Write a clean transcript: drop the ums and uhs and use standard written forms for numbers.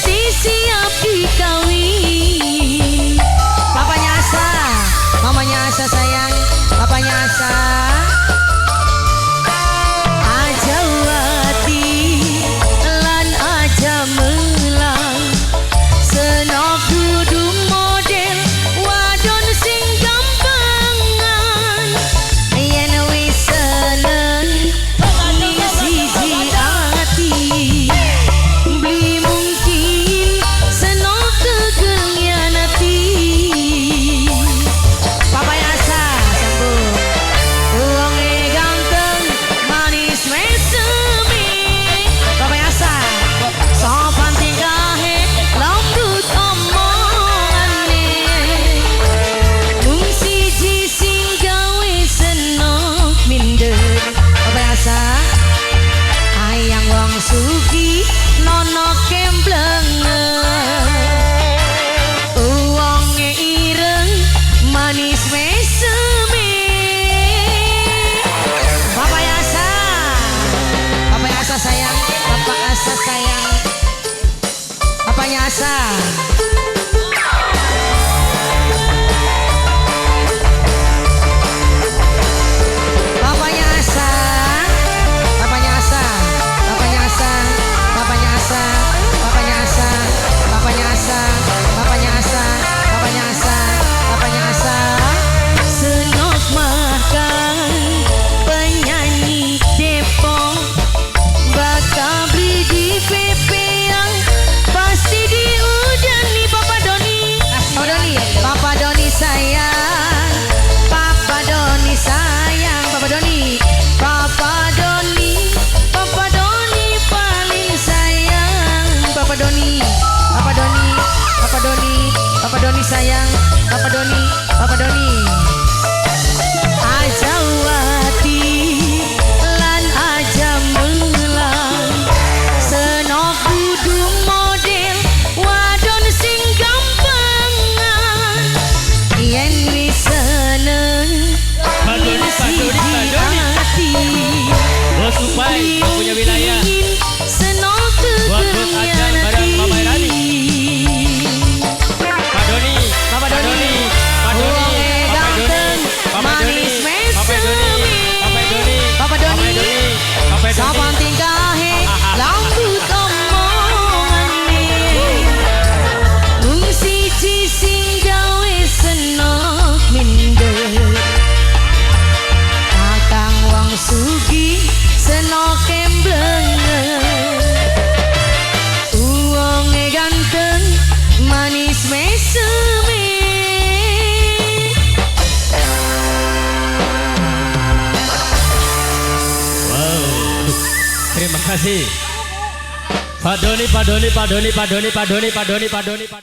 Mesti siap dikawin. Papanya Asa, mamanya Asa sayang, papanya Asa. Aja wati lan aja melang. Senok dudu model wadon sing gampangan. Yen wis seneng ning siji ati, beli mungkin senok tegel nyanati. Papa Asa sambung. Wonge ganteng manis meseme. Papa Asa sopan tingkahe lembut omongane. Mung siji sing gawe senok minder. Papa Asa ayang wong sugih nono kemblengen. Wonge ireng manis meseme. Papa Asa, Papa Asa sayang, Papa Asa sayang, Papanya Asa. Papanya Asa, Papanya Asa, Papanya Asa, Papanya Asa, Papanya Asa, Papanya Asa, Papanya Asa, Papanya Asa, Papanya Asa. Senok makan penyanyi Depok, bakal beli di PP yang pasti diudani Papa Doni. Papa Doni, Papa Doni sayang, Papa Doni sayang, Papa Doni, Papa Doni, Papa Doni paling sayang, Papa Doni, Papa Doni, Papa Doni, Papa Doni sayang, Papa Doni, Papa Doni. Aja wati lan aja melang. Senok dudu model wadon sing gampangan. Yen wis seneng Pak Doni, Pak Doni, Pak Doni. ati, Bos Upai punya wilayah. Senok Buat Bos Ajar bareng Mama Irani. Pak Doni, Papa Doni, Pak Doni, Wonge Papa Doni, ganteng, Papa Doni, manis Papa Doni, meseme. Papa Doni, Papa Doni, Papa Doni, sopan tingkahe lembut omongane. Mung siji sing gawe senok minder. Kakang wong sugih senok kemblengen. Wonge ganteng manis meseme. Wow. Terima kasih. Pak Doni, Pak Doni, Pak Doni, Pak Doni, Pak Doni, Pak Doni, Pak Doni, Pak